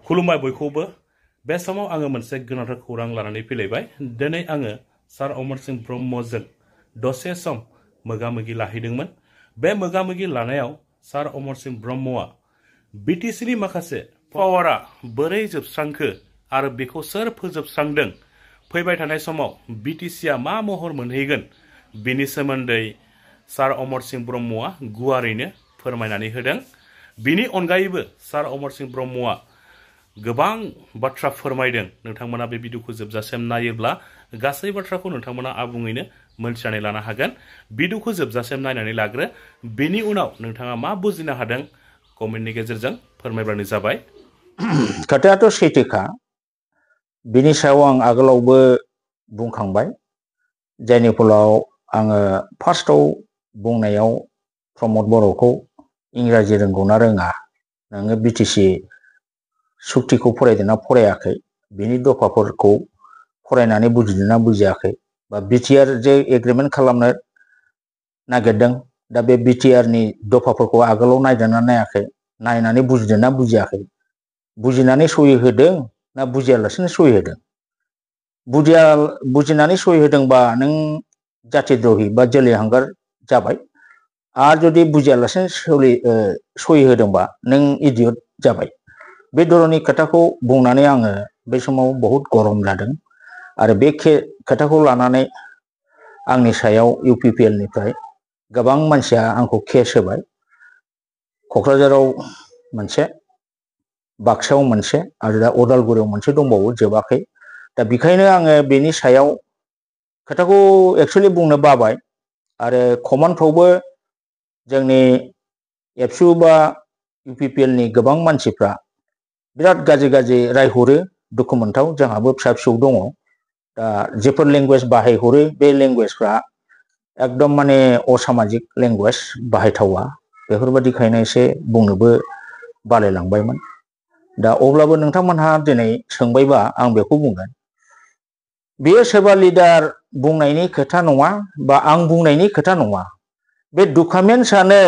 खुलुमबाय बयखौबो बे समाव आङो मोनसे गोनांथार खौरां लानानै फैलायबाय दिनै आङो सार अमर सिंह ब्रह्मजों दसे सम मोगामोगि लाहैदोंमोन बे मोगामोगि लानायाव सार अमर सिंह ब्रह्मआ बिटिसिनि माखासे पावारा बोरै जोबस्रांखो आरो बेखौ सोर फोजोबस्रांदों फैबाय थानाय समाव बिटिसिआ मा महर मोनहैगोन बिनि सोमोन्दै सार अमर सिंह ब्रह्मआ गुवारैनो फोरमायनानै होदों बिनि अनगायैबो सार अमर सिंह ब्रह्मआ गोबां बाथ्रा फोरमायदों नोंथांमोना बे भिडिअखौ जोबजासिम नायोब्ला गासै बाथ्राखौ नोंथांमोना आबुङैनो मोनथिनानै लानो हागोन भिडिअखौ जोबजासिम नायनानै लाग्रो बेनि उनाव नोंथाङा मा बुजिनो हादों कमेन्टनि गेजेरजों फोरमायब्लानो जाबाय खोथायाथ' सैथोखा बिनि सायाव आं आगोलावबो बुंखांबाय जायनि फलाव आङो फार्स्टआव बुंनायाव प्रमद बर'खौ इंराजि रोंगौना रोङा नोङो बिटिसि सुक्तिखौ फरायदोंना फरायाखै बिनि दफाफोरखौ फरायनानै बुजिदोंना बुजियाखै बा बिटिआर जे एग्रिमेन्ट खालामनो नागिरदों दा बे बिटिआरनि दफाफोरखौ आगोलाव नायदोंना नायाखै नायनानै बुजिदोंना बुजियाखै बुजिनानै सहि होदों ना बुजियालासिनो सहि होदों बुजिनानै सहि होदोंबा नों जातिद्रहि बा जोलै हांगार जाबाय आरो जुदि बुजियालासिनो सहि होदोंबा नों इडियट जाबाय बे धरननि खोथाखौ बुंनानै आङो बे समाव बहुत गरम जादों आरो बे खोथाखौ लानानै आंनि सायाव इउपिपिएल निफ्राय गोबां मानसिया आंखौ केस होबाय क'क्राझाराव मोनसे बाक्सायाव मोनसे आरो दा उदालगुरियाव मोनसे दंबावो जोबाखै दा बेखायनो आङो बेनि सायाव खोथाखौ एक्सुअलि बुंनो बाबाय आरो कमान्डफ्रावबो जोंनि एबसु बा इउपिपिएल नि गोबां मानसिफ्रा बिराद गाज्रि रायहरो दुखु मोनथाव जोंहाबो फिसा फिसौ दङ दा जेफोर लेंगुवेज बाहायहरो बे लेंगुवेजफ्रा एकदम माने असामाजिक लेंगुवेज बाहायथावा बेफोरबायदिखायनो एसे बुंनोबो बालायलांबायमोन दा अब्लाबो नोंथांमोनहा दिनै सोंबायबा आं बेखौ बुंगोन बेयो सोरबा लिडार बुंनायनि खोथा नङा बा आं बुंनायनि खोथा नङा बे डकुमेन्ट्सआनो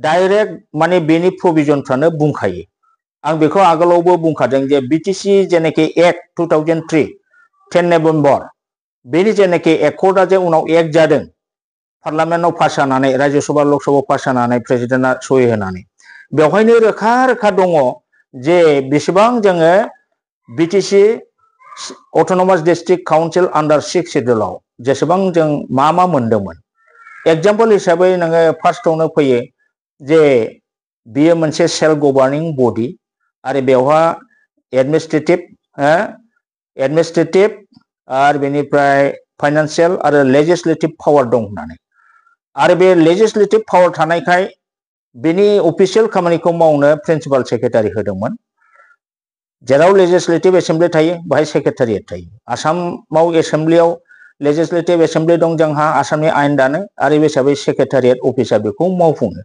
डाइरेक्ट माने बेनि प्रभिजनफ्रानो बुंखायो आं बेखौ आगोलावबो बुंखादों जे बिटिसि जेनाखि एक्ट 2003 10 नभेम्बर बेनि जेनाखि एकर्डआ जे उनाव एक्ट जादों पार्लामेन्टआव पास जानानै राज्यसभा लकसभा पास जानानै प्रेसिडेन्टआ सहि होनानै बेवहायनो रोखा रोखा दङ जे बेसेबां जोङो बिटिसि अट'नमास डिस्ट्रिक्ट काउन्सिल आन्डार 6 शेड्युलाव जेसेबां जों मा मोनदोंमोन एग्जाम्पल हिसाबै नोङो फार्स्टआवनो फैयो जे बियो मोनसे सेल्फ गभार्निं बडि आरो बेवहा एडमिनिस्ट्रेटिभ आरो बेनिफ्राय फाइनान्सियेल आरो लेजिस्लेटिभ पावार दं होननानै आरो बे लेजिस्लेटिभ पावार थानायखाय बेनि अफिसियेल खामानिखौ मावनो प्रिन्सिपाल सेक्रेटारि होदोंमोन जेराव लेजिस्लेटिभ एसेम्बलि थायो बाहाय सेक्रेटारियेट थायो आसामाव एसेम्बलियाव लेजिस्लेटिभ एसेम्बलि दं जोंहा आसामनि आयेन दानो आरो बे हिसाबै सेक्रेटारियेट अफिसा बेखौ मावफुङो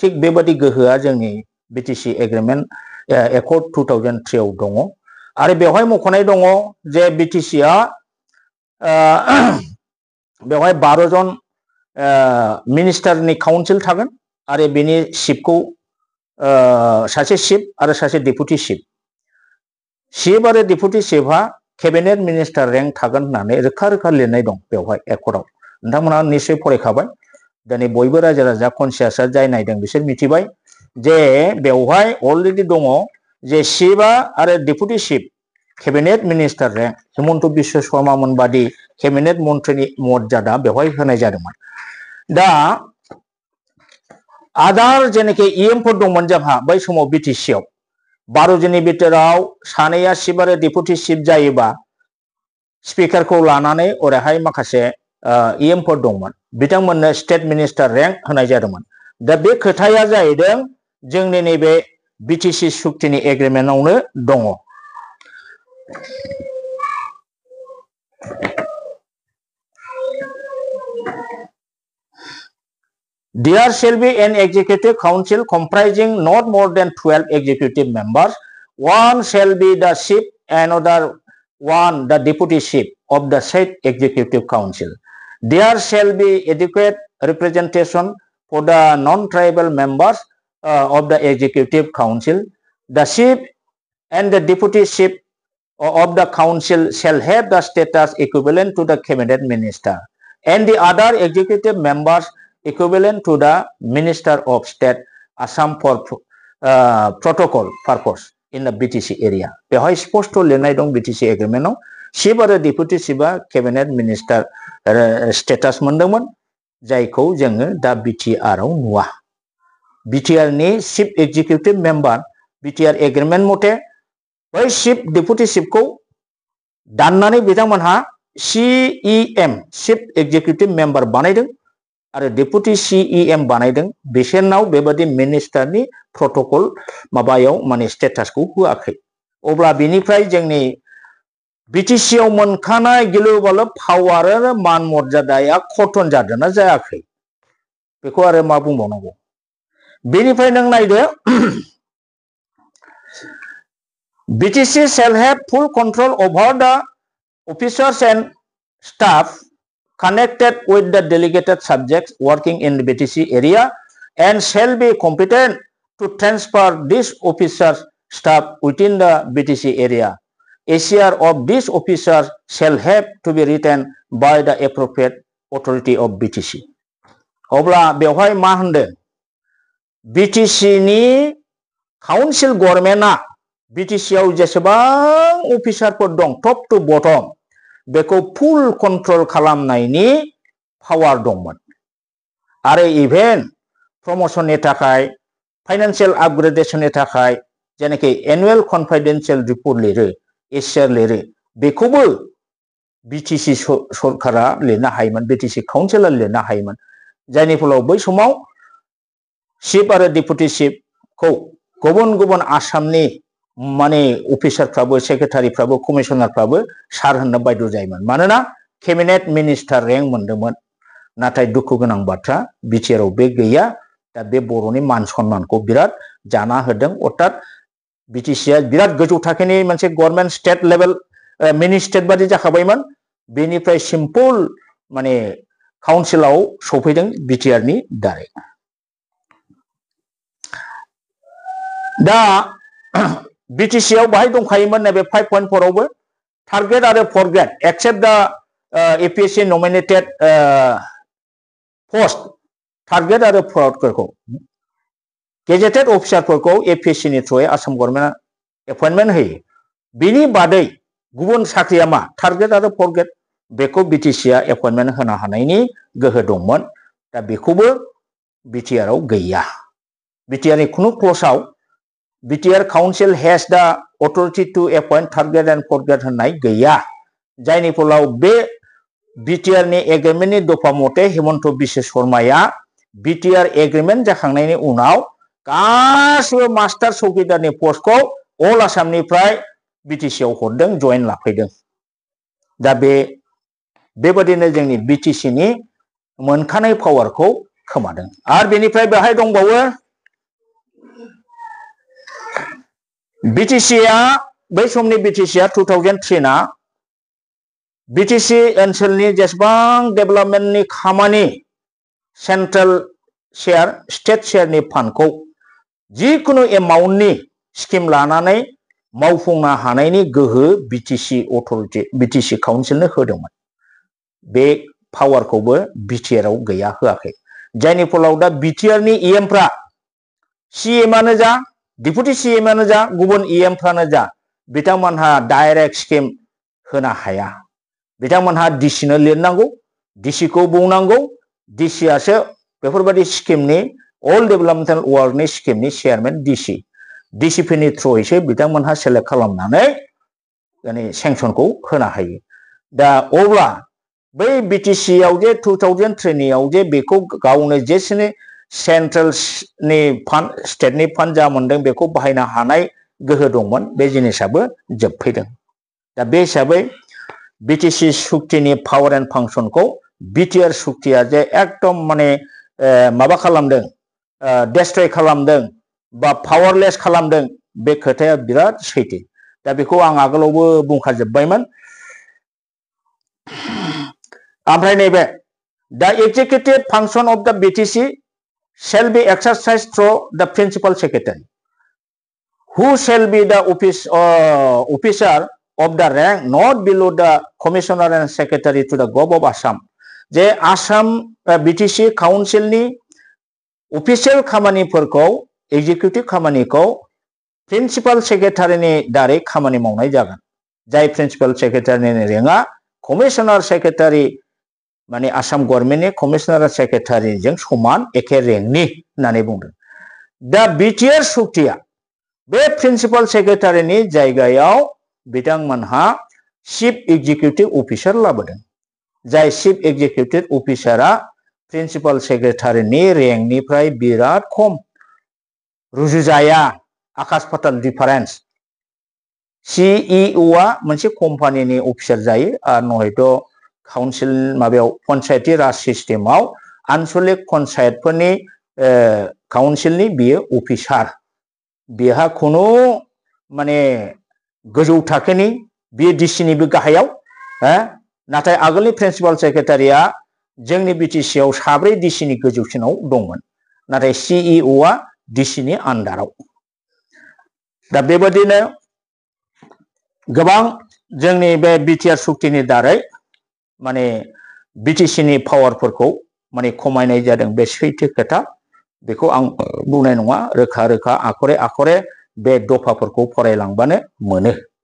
थिग बेबादि गोहोआ जोंनि बिटिसि एग्रिमेन्ट एकर्ड 2003 आव दङ आरो बेवहाय मख'नाय दङ जे बिटिसिआ बेवहाय 12 जन मिनिस्टारनि काउन्सिल थागोन आरो बेनि चिफखौ सासे चिफ आरो सासे डेपुटि चिफ आरो डेपुटि चिफआ केबिनेट मिनिस्टार रेंक थागोन होननानै रोखा रोखा लिरनाय दं बेवहाय एकर्डआव नोंथांमोनहा निश्चय फरायखाबाय दिनै बयबो रायजो राजा कनसियासआ जाय नायदों बिसोर मिथिबाय जे बेवहाय अलरेडि दङ जे चिफआ आरो deputy chief cabinet minister rank Himanta Biswa Sarma मोनबादि केबिनेट मन्थ्रिनि मर्यादा बेवहाय होनाय जादोंमोन दा आदार जेनाखि इएमफोर दंमोन जोंहा बै समाव बिटिसिआव 12 जननि बिथोराव सानैया चिफ आरो डेपुटि चिफ जायोबा स्पिकारखौ लानानै ओरैहाय माखासे इएमफोर दंमोन बिथांमोननो स्टेट मिनिस्टार रेंक होनाय जादोंमोन दा बे खोथाया जाहैदों जोंनि नैबे बिटिसि सुक्तिनि एग्रिमेन्टआवनो दङ There shall be an executive council comprising not more than 12 executive members. One shall be the chief, another one the deputy chief of the said executive council. There shall be adequate representation for the non-tribal members of the executive council. The chief and the deputy chief of the council shall have the status equivalent to the cabinet minister, and the other executive members equivalent to the minister of state Assam for protocol purpose in the BTC area. बेवहाय स्पष्ट लिरनाय दं BTC एग्रीमेन्टआव chief आरो deputy चिफआ cabinet minister status मोनदोंमोन जायखौ जोङो दा BTR आव नुवा BTR नि chief executive member BTR agreement मथे बै चिफ डेपुटी चिफखौ दाननानै बिथांमोनहा CEM चिफ एक्जिकिउटिभ मेम्बार बानायदों आरो डेपुटी CEM बानायदों बिसोरनाव बेबादि मिनिस्टारनि प्रटोकल माबायाव माने स्टेटासखौ होआखै अब्ला बेनिफ्राय जोंनि BTC आव मोनखानाय गिलु-बालु पावार आरो मान मर्यादाया खतन जादोंना जायाखै बेखौ आरो मा बुंबावनांगौ बेनिफ्राय नों नायदो BTC shall have full control over the officers and staff connected with the delegated subjects working in the BTC area and shall be competent to transfer these officers staff within the BTC area. A share of these officers shall have to be written by the appropriate authority of BTC. अब्ला बेवहाय मा होनदों BTC नि council गभर्नमेन्टआ BTC आव जेसेबां अफिसारफोर दं top two bottom बेखौ फुल कन्ट्रोल खालामनायनि पावार दंमोन आरो इभेन प्रमोशननि थाखाय फाइनान्सियेल आपग्रेडेशननि थाखाय जेनेखि एनुअल कन्फिडेन्शियेल रिपर्ट लिरो एसआर लिरो बेखौबो BTC सरकारा लिरनो हायोमोन BTC काउन्सिलआ लिरनो हायोमोन जायनि फलाव बै समाव चिफ आरो डेपुटी चिफखौ गुबुन गुबुन आसामनि माने अफिसारफ्राबो सेक्रेटारिफ्राबो कमिशनारफ्राबो सार होननो बाध्य जायोमोन मानोना केबिनेट मिनिस्टार रेंक मोनदोंमोन नाथाय दुखु गोनां बाथ्रा BTR आव बे गैया दा बे बर'नि मान सन्मानखौ बिराद जाना होदों अर्थात BTC आ बिराद गोजौ थाखोनि मोनसे गभर्नमेन्ट स्टेट लेभेल मिनि स्टेट बादि जाखाबायमोन बेनिफ्राय सिम्पल माने काउन्सिलाव सफैदों BTR नि दारै दा BTC आव बाहाय दंखायोमोन नैबे 5.4 आवबो टारगेट आरो फरगेट एक्सेप्ट द APSC नमिनेटेड पोस्ट टारगेट आरो फरगेटखौ गेजेटेड अफिसारफोरखौ APSC नि थ्रुयै आसाम गभर्नमेन्टआ एपइन्टमेन्ट होयो बिनि बादै गुबुन साख्रिया मा टारगेट आरो फरगेट बेखौ BTC आ एपइन्टमेन्ट होनो हानायनि गोहो दंमोन दा बेखौबो BTR आव गैया BTR नि खुनु क्लजआव BTR Council has the authority to appoint target and forget होननाय गैया जायनि फलाव बे BTR नि एग्रीमेन्टनि दफा मथे हेमन्त बिश्व शर्माया BTR एग्रीमेन्ट जाखांनायनि उनाव गासिबो मास्टार चौकीदारनि पस्टखौ अल आसामनिफ्राय BTC आव हरदों जइन लाफैदों दा बेबादिनो जोंनि BTC नि मोनखानाय पावारखौ खोमादों आरो बेनिफ्राय बेहाय दंबावो BTC आ बै समनि BTC आ 2003 ना BTC ओनसोलनि जेसेबां डेभेलपमेन्टनि खामानि सेन्ट्रेल शेयार स्टेट शेयारनि फान्डखौ जिकुनु एमाउन्टनि स्किम लानानै मावफुंनो हानायनि गोहो BTC अथरिटि BTC काउन्सिलनो होदोंमोन बे पावारखौबो BTR आव गैया होआखै जायनि फलाव दा BTR नि EMफ्रा CM आनो जा डेपुटी CM आनो जा गुबुन EM फ्रानो जा बिथांमोनहा डाइरेक्ट स्किम होनो हाया बिथांमोनहा DC नो लिरनांगौ DC खौ बुंनांगौ DC आसो बेफोरबादि स्किमनि अल डेभेलपमेन्टेल वर्कनि स्किमनि चेयारमेन DC फोरनि थ्रुयैसो बिथांमोनहा सेलेक्ट खालामनानै माने सेंसनखौ होनो हायो दा अब्ला बै BTC आव जे 2003 आव जे बेखौ गावनो जेसेनो सेंट्रेल नि फान्ड स्टेटनि फान्ड जा मोनदों बेखौ बाहायनो हानाय गोहो दंमोन बे जिनिसाबो जोबफैदों दा बे हिसाबै BTC सुक्तिनि पावार एन्ड फांसनखौ BTR सुक्तिया जे एकदम माने माबा खालामदों डेस्ट्रय खालामदों बा पावारलेस खालामदों बे खोथाया बिराद सैथो दा बेखौ आं आगोलावबो बुंखाजोबबायमोन ओमफ्राय नैबे द एक्जिकिउटिभ फांसन अफ द BTC shall be exercised through the principal secretary who shall be the officer of the rank not below the commissioner and secretary to the Gov of Assam जे आसाम BTC काउन्सिलनि अफिसियेल खामानिफोरखौ executive खामानिखौ principal सेक्रेटारिनि दारै खामानि मावनाय जागोन जाय principal सेक्रेटारिनि रेंकआ commissioner secretary माने आसाम गभर्नमेन्टनि कमिशनार सेक्रेटारिजों समान एखे रेंकनि होननानै बुंदों दा बिटिआर सुक्तिया बे प्रिन्सिपाल सेक्रेटारिनि जायगायाव बिथांमोनहा चिफ एग्जिकिउटिभ अफिसार लाबोदों जाय चिफ एग्जिकिउटिभ अफिसारा प्रिन्सिपाल सेक्रेटारिनि रेंकनिफ्राय बिराद खम रुजुजाया आकाश पाताल डिफारेन्स सीईओ आ मोनसे कम्पानिनि अफिसार जायो आरो नहयथ' काउन्सिल माबायाव पन्चायती राज सिस्टेमाव आन्चलिक पन्चायतफोरनि काउन्सिलनि बियो अफिसार बेहा खुनु माने गोजौ थाखोनि बियो डिसिनिबो गाहायाव नाथाय आगोलनि प्रिन्सिपाल सेक्रेटारिया जोंनि बिटिसि आव साब्रै डिसिनि गोजौसिनाव दंमोन नाथाय सीईओ आ डिसिनि आन्डाराव दा बेबादिनो गोबां जोंनि बे बिटिआर सुक्तिनि दारै माने बिटिसिनि पावारफोरखौ माने खमायनाय जादों बे सैथो खोथा बेखौ आं बुंनाय नङा रोखा रोखा आखरे आखरे बे दफाफोरखौ फरायलांबानो मोनो